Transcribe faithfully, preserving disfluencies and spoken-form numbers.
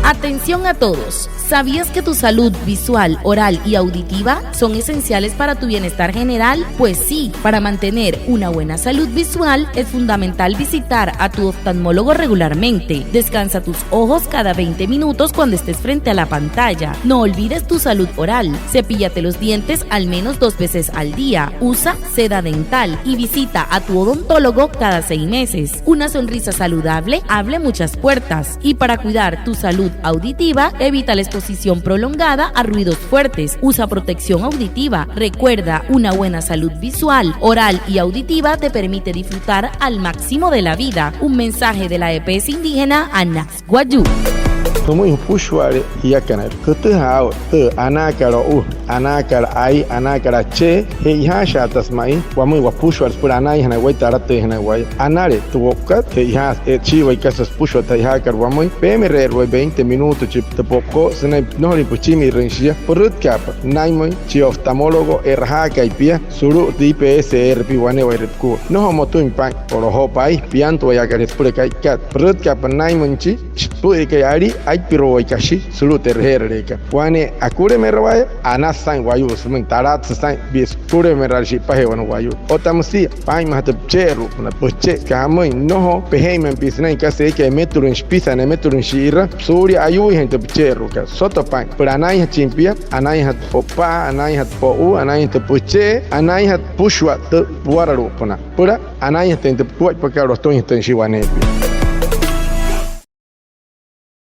Atención a todos. ¿Sabías que tu salud visual, oral y auditiva son esenciales para tu bienestar general? Pues sí, para mantener una buena salud visual es fundamental visitar a tu oftalmólogo regularmente. Descansa tus ojos cada veinte minutos cuando estés frente a la pantalla. No olvides tu salud oral. Cepíllate los dientes al menos dos veces al día. Usa seda dental y visita a tu odontólogo cada seis meses. Una sonrisa saludable abre muchas puertas. Y para cuidar tu salud auditiva, evita la exposición prolongada a ruidos fuertes. Usa protección auditiva. Recuerda, una buena salud visual, oral y auditiva te permite disfrutar al máximo de la vida. Un mensaje de la E P S indígena Anas Wayuu. Jümüin jüpüshua'ale jiakana, jütüjaa aa'u tü anaakat o'u, anaakat ai, anaakat achee, che'ojaashaatasü ma'i wamüin wapüshua'ale süpüla anainjanain waya, tü alatüinjanain waya. Anale tü wo'ukat, che'ojaasü, e'shiiwai kasa süpüshua tü che'ojaakat wamüin. Peemere'erü waya veinte minuto chi tü po'ukot sünain nnojolüin püchimirüin shia. Pürütkaapa naa'inmüin chi oftalmólogo e'rajaakai pia sulu'u tü I P S R pia wane'ewai pukua. Nnojo motüin paa'in, o'lojoo pa'i, piantuayaakalüin süpüla ka'ikat. Pürütkaapa naa'inmüin chi süpü'üyakai alii aipiruwai kashi sulu'u tü e'reje'erüleekat. Wane akulemerawaaye, anasü saa'in wayuu sümüin, talatsü saa'in pia sükulemerala shi'ipajee wane wayuu. Otta müsia paa'inmajatü püche'eru'upünaa, püche, süka jamüin, nnojo peje'inmain pia sünain kasa eekai emetuluin shipisana, emetuluin shi'ira, suulia ayuuijain tü püche'eru'ukat. Soto paa'in, süpüla anainjachin pia, anainjatü po'upa'a, anainjatü po'u, anainjatü püche'e, anainjatü püpüshua tü puwaralu'upünaa. Süpüla anainjatüin tü pukuaippakat, lotüinjatüin shia waneepia.